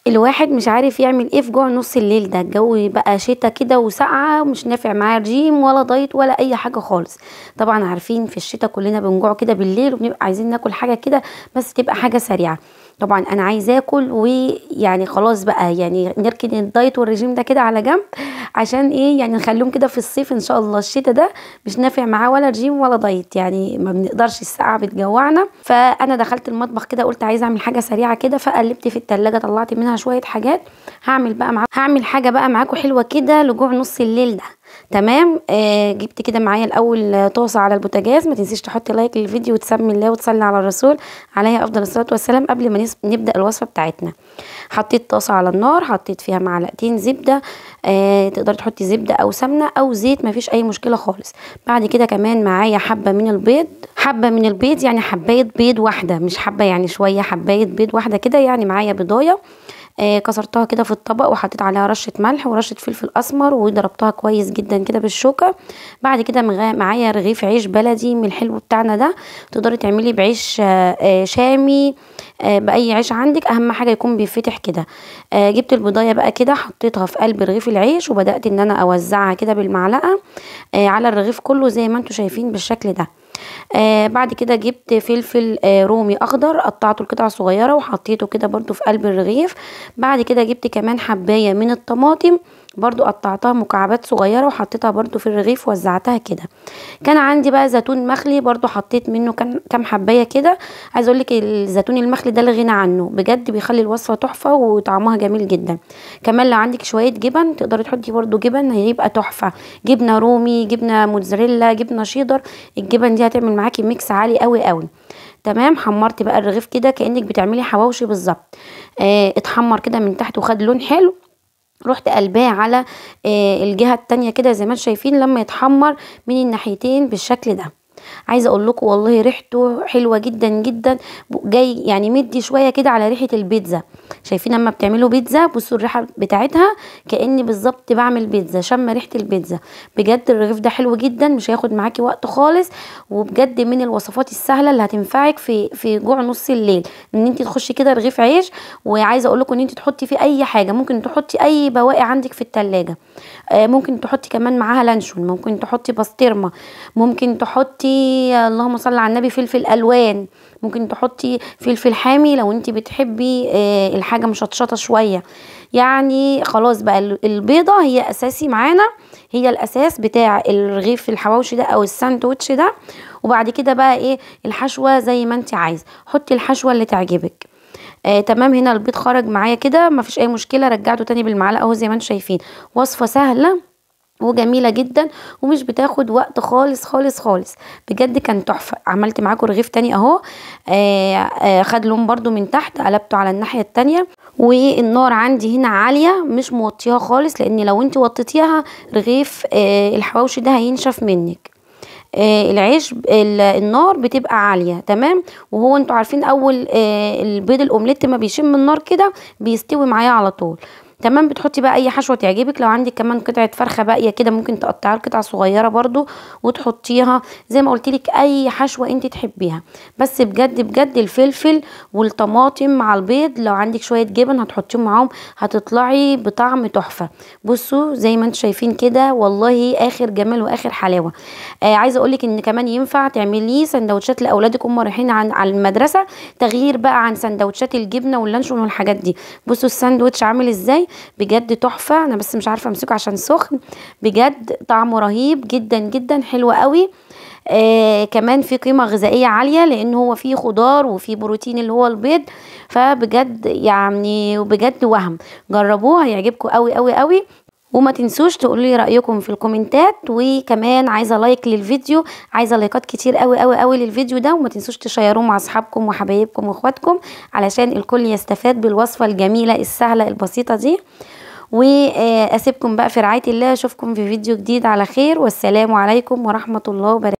الواحد مش عارف يعمل ايه في جوع نص الليل ده. الجو بقى شتا كده وسقعه، ومش نافع معاه رجيم ولا دايت ولا اي حاجة خالص. طبعا عارفين في الشتا كلنا بنجوع كده بالليل، وبنبقى عايزين ناكل حاجة كده بس تبقى حاجة سريعة. طبعا انا عايزه اكل، ويعني خلاص بقى يعني نركن الدايت والرجيم ده كده على جنب، عشان ايه يعني نخليهم كده في الصيف ان شاء الله. الشتا ده مش نافع معاه ولا رجيم ولا دايت، يعني ما بنقدرش، السقعه بتجوعنا. فانا دخلت المطبخ كده قلت عايزه اعمل حاجة سريعة كده، فقلبت في التلاجة طلعت منها شوية حاجات. هعمل حاجة بقى معاكم حلوة كده لجوع نص الليل ده. تمام. جبت كده معايا الاول طاسه على البوتاجاز. ما تنسيش تحطي like للفيديو وتسمي الله وتصلي على الرسول عليه افضل الصلاة والسلام قبل ما نبدا الوصفة بتاعتنا. حطيت طاسه على النار، حطيت فيها معلقتين زبدة، تقدري تحطي زبدة او سمنه او زيت، مفيش اي مشكلة خالص. بعد كده كمان معايا حبه من البيض، حبه من البيض يعني حبايه بيض واحدة، مش حبه يعني شوية، حبايه بيض واحدة كده، يعني معايا بيضايه. كسرتها كده في الطبق وحطيت عليها رشه ملح ورشه فلفل اسمر، وضربتها كويس جدا كده بالشوكة. بعد كده معايا رغيف عيش بلدي من الحلو بتاعنا ده، تقدري تعملي بعيش شامي، باي عيش عندك، اهم حاجة يكون بيفتح كده. جبت البضايه بقى كده حطيتها في قلب رغيف العيش، وبدات ان انا اوزعها كده بالمعلقه على الرغيف كله زي ما انتم شايفين بالشكل ده. بعد كده جبت فلفل رومي اخضر، قطعته لقطع صغيرة وحطيته كده برضو في قلب الرغيف. بعد كده جبت كمان حبايه من الطماطم برضو قطعتها مكعبات صغيرة وحطيتها برضو في الرغيف وزعتها كده. كان عندي بقى زيتون مخلي برضو حطيت منه كام حبايه كده. عايزه اقول لك الزيتون المخلي ده لا غنى عنه بجد، بيخلي الوصفة تحفة وطعمها جميل جدا. كمان لو عندك شوية جبن تقدري تحطي برضو جبن، هيبقى تحفة. جبنه رومي، جبنه موتزاريلا، جبنه شيدر، الجبن دي هتعمل معاكي mix عالي قوي قوي. تمام. حمرتي بقى الرغيف كده كانك بتعملي حواوشي بالظبط. اتحمر كده من تحت وخد لون حلو. رحت قلباه على الجهة التانية كده زي ما انتم شايفين لما يتحمر من الناحيتين بالشكل ده. عايزه اقول لكم والله ريحته حلوة جدا جدا، جاي يعني مدي شوية كده على ريحه البيتزا. شايفين لما بتعملوا بيتزا، بصوا الريحة بتاعتها كاني بالظبط بعمل بيتزا، شم ريحه البيتزا. بجد الرغيف ده حلو جدا، مش هياخد معاكي وقت خالص، وبجد من الوصفات السهلة اللي هتنفعك في جوع نص الليل، ان انت تخشي كده رغيف عيش. وعايزه اقول لكم ان انت تحطي فيه اي حاجة، ممكن تحطي اي بواقي عندك في التلاجة، ممكن تحطي كمان معاها لانشون، ممكن تحطي بسطرمه، ممكن تحطي اللهم صل على النبي فلفل الوان، ممكن تحطي فلفل حامي لو انت بتحبي الحاجة مشطشطه شوية. يعني خلاص بقى البيضة هي اساسي معانا، هي الاساس بتاع الرغيف الحواوشي ده او الساندوتش ده. وبعد كده بقى ايه الحشوه زي ما انت عايزه، حطي الحشوه اللي تعجبك. تمام. هنا البيض خرج معايا كده مفيش اي مشكلة، رجعته تاني بالمعلقه اهو زي ما انتم شايفين. وصفه سهلة وجميلة جدا ومش بتاخد وقت خالص خالص خالص، بجد كان تحفة. عملت معاكم رغيف تاني اهو، خد لون برده من تحت، قلبته على الناحية التانية. والنار عندي هنا عالية مش موطيها خالص، لان لو انت وطيتيها رغيف الحواوشي ده هينشف منك. العيش النار بتبقى عالية. تمام. وهو انتوا عارفين اول البيض الاومليت ما بيشم النار كده بيستوي معايا على طول. تمام. بتحطي بقى اي حشوه تعجبك. لو عندك كمان قطعه فرخة باقية كده ممكن تقطعيها لقطع صغيرة برضو وتحطيها زي ما قلت لك، اي حشوه انت تحبيها. بس بجد بجد الفلفل والطماطم مع البيض، لو عندك شوية جبن هتحطيهم معاهم، هتطلعي بطعم تحفة. بصوا زي ما انتم شايفين كده، والله اخر جمال واخر حلاوة. عايزه اقول لك ان كمان ينفع تعمليه سندوتشات لاولادك هم رايحين على المدرسة، تغيير بقى عن سندوتشات الجبنة واللانشون والحاجات دي. بصوا الساندوتش عامل ازاي، بجد تحفة. انا بس مش عارفه امسكه عشان سخن، بجد طعمه رهيب جدا جدا، حلو قوي. كمان في قيمة غذائية عالية لان هو فيه خضار وفيه بروتين اللي هو البيض، فبجد يعني وبجد وهم. جربوه هيعجبكم قوي قوي قوي. وما تنسوش تقولوا لي رايكم في الكومنتات، وكمان عايزه like للفيديو، عايزه لايكات كتير قوي قوي قوي للفيديو ده. وما تنسوش تشيروه مع اصحابكم وحبايبكم واخواتكم علشان الكل يستفاد بالوصفه الجميلة السهلة البسيطة دي. واسيبكم بقى في رعاية الله، اشوفكم في فيديو جديد على خير، والسلام عليكم ورحمة الله وبركاته.